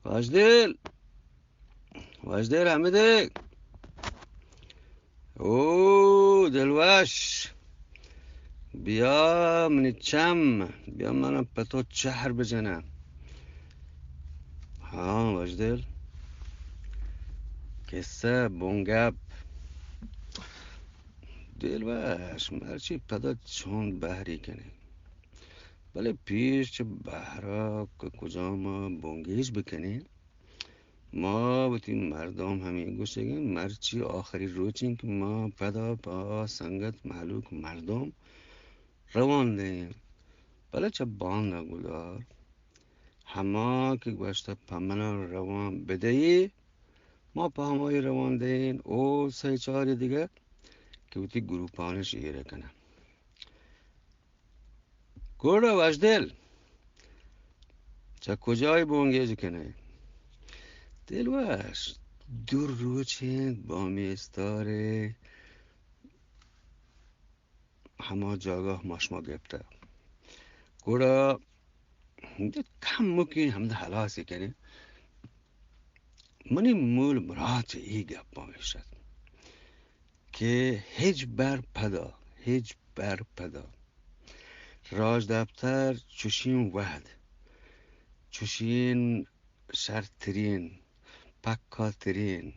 واجدل، واجدل حمیدے، او دلوش، بیا منی چم، بیا من پہ تو چہر بجناں۔ ہاں واجدل، کسہ بنگپ۔ دلوش، مرچی پدا چون بہری کنے، بلے پیش چہ بہرا کہ کجام بنگیج بکنیں، ما وتی مردم ہمے گوشگیں، مرچی آخری روچیں کہ ما پدا پہ آ سنگت مہلوک مردم روان دئیں۔ بلے چہ باندا گدار ہما کہ گوشتہ پہ منا روان بدئے، ما پہ ہمائی روان دئیں او سئے چارے دگہ کہ وتی گروپانش ایر کنن۔ گڑا واجدل، چہ کجائی بنگیج کنئے؟ دلوش، دو روچ انت بامیستارے ہما جاگہ ما شما گپتہ۔ گڑا کمکیں ہمدا ہلاسی کنیں۔ منی مول مراد چہ اے گپاں ایش ات کہ ہچبر پدا، ہچبر پدا راجدپتر چوشیں وہد، چوشیں شرترین، پکاترین،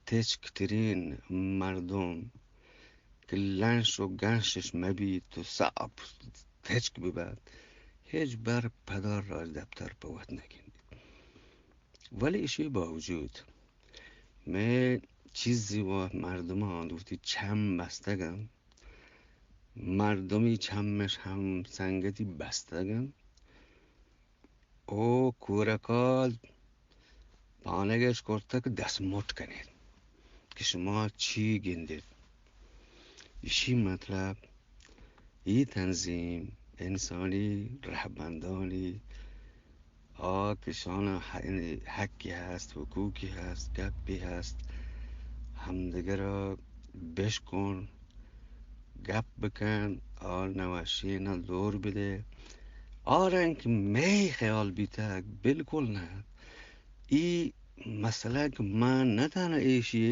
تچکترین مردم کہ لنش و گنشش مبیت و ساپ تچک ببیت، ہچبر پدا راجدپتر پہ وت نگندیت۔ ولی اشی باوجود مئے چیزی و مردمان وتی چم بستگ انت، مردمی چمش ہم سنگتی بستگ انت۔ او کورکال پانگش کرتگ دستمٹ کنیت کہ شما چی گندیت۔ ایشی مطلب اے تنظیم انسانی رہبندانی آ کہ شان حقی ہست، حقوقی ہست، گپی ہست، ہمدگرا بشکن، گپ بکن، آ نوشین دور بدے۔ آ رنگ کہ مئے خیال بیتگ، بالکل نہ۔ ای مسئلہ کہ من نہ تہنا ایشی،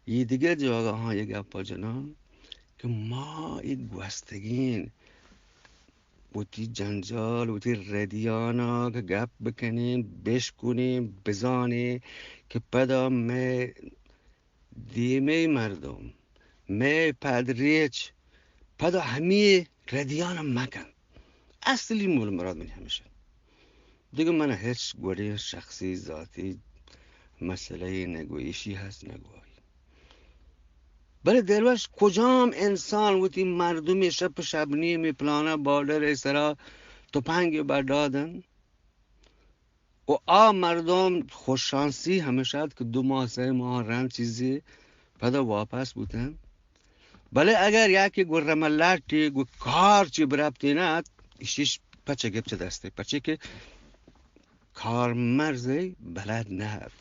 ای دگہ جاگہاں یہ گپا جنان کہ ما ای گوستگین وتی جنجال، وتی ردیانا کہ گپ بکنین، بشکنین، بزانین کہ پدا مئے دیمے مردم، مئے پدریچ پدا ہمی ردیان مکن۔ اصلی مول مراد منی ہمیش انت۔ دگہ من ہچ گوڑیں شخصی ذاتی مسئلہ نگوشی ہست نگوئی۔ بلے دلوش کجام انسان وتی مردمی شپ شب نیمی پلانا بارڈر سرا تپنگ بر دادن؟ و آ مردم خوششانسی ہمیش ات کہ دو ماہ، سئے ماہ رند چیزی پدا واپس بوتن۔ بلے اگر یکے گو رملٹی گو کار چی برپتین ات، ایشیش پچ گپ چہ دستے، پچے کہ کارمرزی بلد نہ ات۔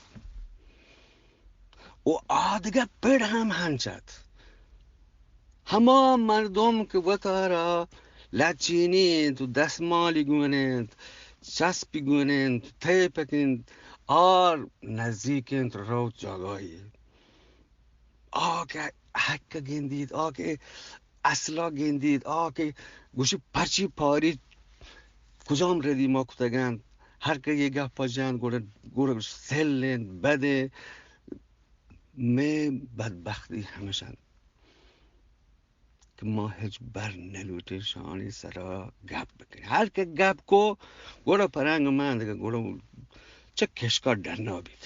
و آ دگہ پڑ ہم ہنچ ات۔ ہما مردم کہ وتارا لچینی انت و دستمالی گون انت، چسپی گون انت، تیپک انت، آر نزیک انت روت جاگاہی۔ آ کہ حق گندیت، آ کہ اصلا گندیت، آ کہ گوشی پرچی پاری کجام ردی ما کتگ انت، ہر کہ یہ گپا جنت، گڑا، گڑا سل انت، بد انت۔ مئے بدبختی ہمیش انت کہ ما ہچ بر نلوٹیں شانی سرا گپ بکنیں۔ ہر کہ گپ کو، گڑا پرنگ من دگہ گڑا چہ کشکا ڈنا بیت۔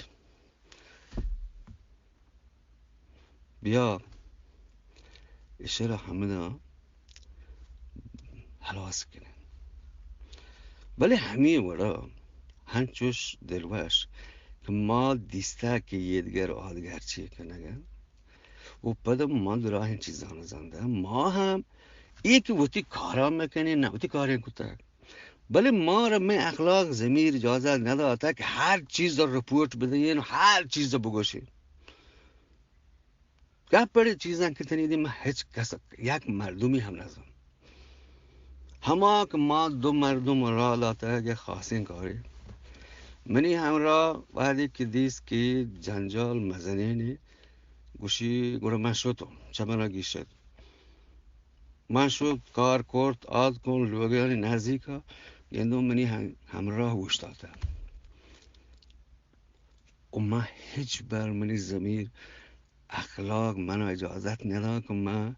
بیا، اشرا ہمدا ہلاس کنیں۔ بلے ہمے وڑا ہنچوش دلوش کہ ما دیستہ کہ ایدگر آدگر چی کنگ ء و پدا ما دراہیں چیزاں زندہ، ما ہم اے کہ وتی کارا مکنیں، نہ وتی کاریں کتگ۔ بلے مارا مئے اخلاق ضمیر اجازت نداتگ کہ ہر چیز رپورٹ بدئیں و ہر چیز بگوشیں۔ گپ اڑے چیزاں کتنی دی من ہچ کس یک مردمی ہم نزان۔ ہما کہ ما دو مردم را داتگ یک خاصیں کارے، منی ہمراہ وہدے کہ دیست کہ جنجال مزنینے، گوشی، گڑا من شتوں، چہ منا گیشت۔ من شت، کار کرت، آتکوں لوگانی نزیکا، گندوں منی ہم-، ہمراہ اوشتاتہ۔ و من ہچبر، منی ضمیر، اخلاق منا اجازت نداں کہ من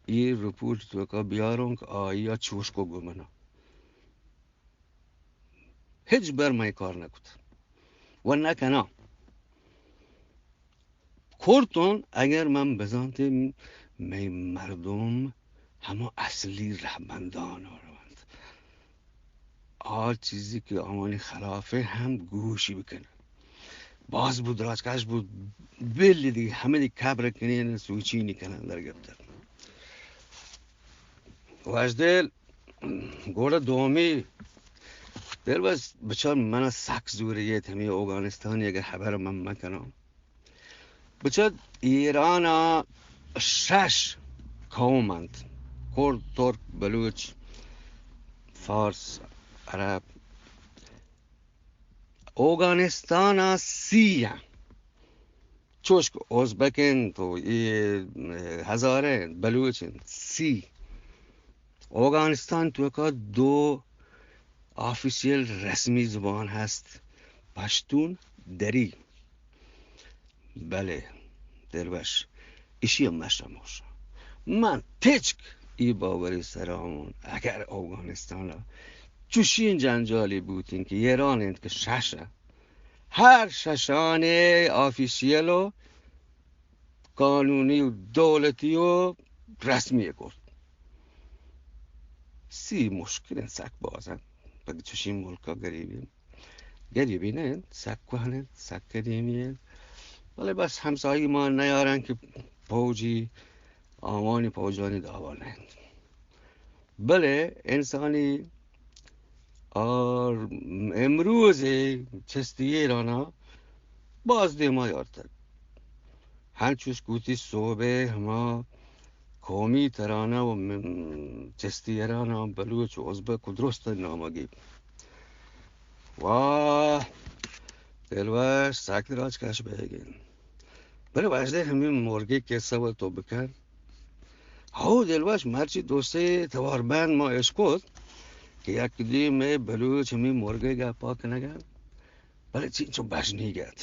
اے رپورٹ توکا بیاروں کہ آئیا چوش کو گو منا۔ ہچبر من اے کار نکت و نکناں۔ کرتوں اگر من بزانتیں مئے مردم ہما اصلی رہبندان رونت، آ چیزی کہ آوانی خلافیں ہم گوشی بکنن۔ باز بود، دراجکش بود، بلی دیگه ہمے دی قبر کنین، سوچینی کنن در گپتر۔ واجدل گوڑا دومی دل بس بچار، منا سک زوریت ہمے اوگانستانی اگر خبر من مکناں۔ بچار، ایران ءَ شش قوم انت: کرد، ترک، بلوچ، فارس، عرب۔ اوگانستان ءَ سی انت، چوشک ازبک انت و اے ہزارہ انت، بلوچ انت، سی۔ اوگانستان توکا دو آفیشل رسمی زبان ہست، پشتون، دری۔ بلے دلوش، اشی ہم مشا موشا۔ من تچک ای باوری سرامون، اگر اوگانستان چوشین جنجالی بوتین کہ ایران انت کہ شش، ہر ششانے آفیشل و قانونی و دولتی و رسمی کرد۔ سی مشکل انت، سک باز انت۔ پہ چوشیں ملکا گریبی، گریبی نہ انت، سک کوہن انت، سک قدیمی انت۔ بلے بس ہمساہگی ما نیارن کہ پوجی آوانی پوجانی دعوا نہ انت۔ بلے انسانی آ امروز چستی ایرانا باز دیما یارتگ۔ ہنچوش کہ وتی صوبہ ہما قومی ترانہ و من-، چستی ایرانا بلوچ و ازبک و درست نامگی۔ واہ، دلوش سک دراج کش بیگین۔ بلے واجدے ہمیں مرگی قصہ و تو بکن۔ ہو دلوش، مرچی دو سے توار بند ما اشکت کہ یک دیمے بلوچ ہمیں مرگے گپا کنگا، بلے چینچو بژنیگ ات۔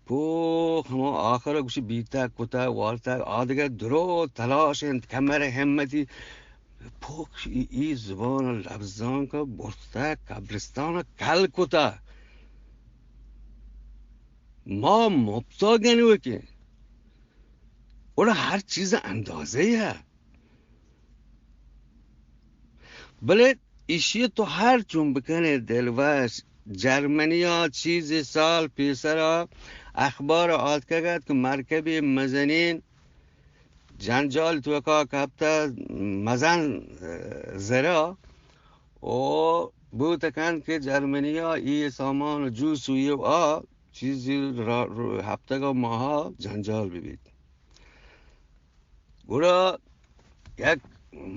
پوخ ہما آخر گوشی بیتگ کتگ، وارتگ، آ دگہ درو تلاش انت، کمر ہمتی۔ پوخ ای، ای زبان لبزانک برتگ، قبرستان کل کتگ۔ ما مپتا گنوکیں۔ گڑا ہر چیز اندازہ ء۔ بلے ایشی تو ہر چون بکنے دلوش، جرمنی ء چیزے سال پیسرا اخبار آتکگ ات کہ مرکبے مزنین جنجال توکا کپتہ، مزن زرا و بوت کنت کہ جرمنی ء ای سامان و جوس و یہ و آ چیزی را-، رو-، ہپتگ و ماہا جنجال ببیت۔ گڑا یک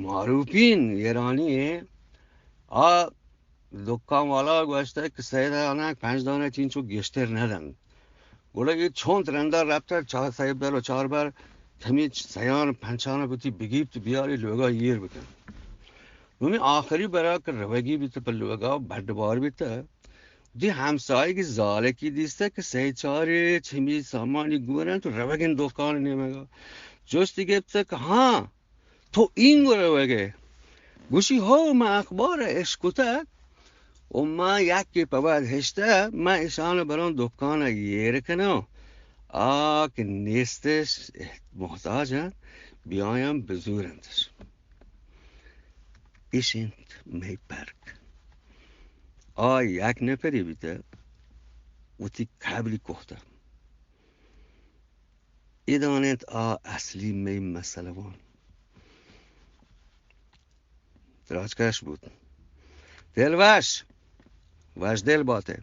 معروفین ایرانی ء آ دکان والا گوشتہ کہ سئے دانہ، پنچ دانہ چینچو گیشتر ندنت۔ گڑا اے چونت رندا رپتہ، چار سئے بر و چار بر ہمے سیان پنچان وتی بگیپت بیاری لوگا ایر بکن۔ نومی آخری برا کہ روگی بیتہ پہ لوگا بڈ بار بیتہ، دی ہمسایگی زالکی دیستہ کہ سئے چارے چمی سامانی گورن تو روگن دکان نیمگا۔ جستی گپتہ کہ ہاں، تو اینگو روگ ء؟ گوشی، ہو، من اخبار ء اشکتگ و من یکے پہ وت ہشتہ، من اشان ء براں دکان ء ایر کناں، آ کہ نیستش، محتاج انت، بیایاں بزورنتش۔ اش انت مئے پرک۔ آ یک نفری بیتہ، وتی قبلی کوہتہ۔ اے دان انت آ اصلی مئے مسئلہ وان۔ دراجکش بوت۔ دلوش، وش دل باتے۔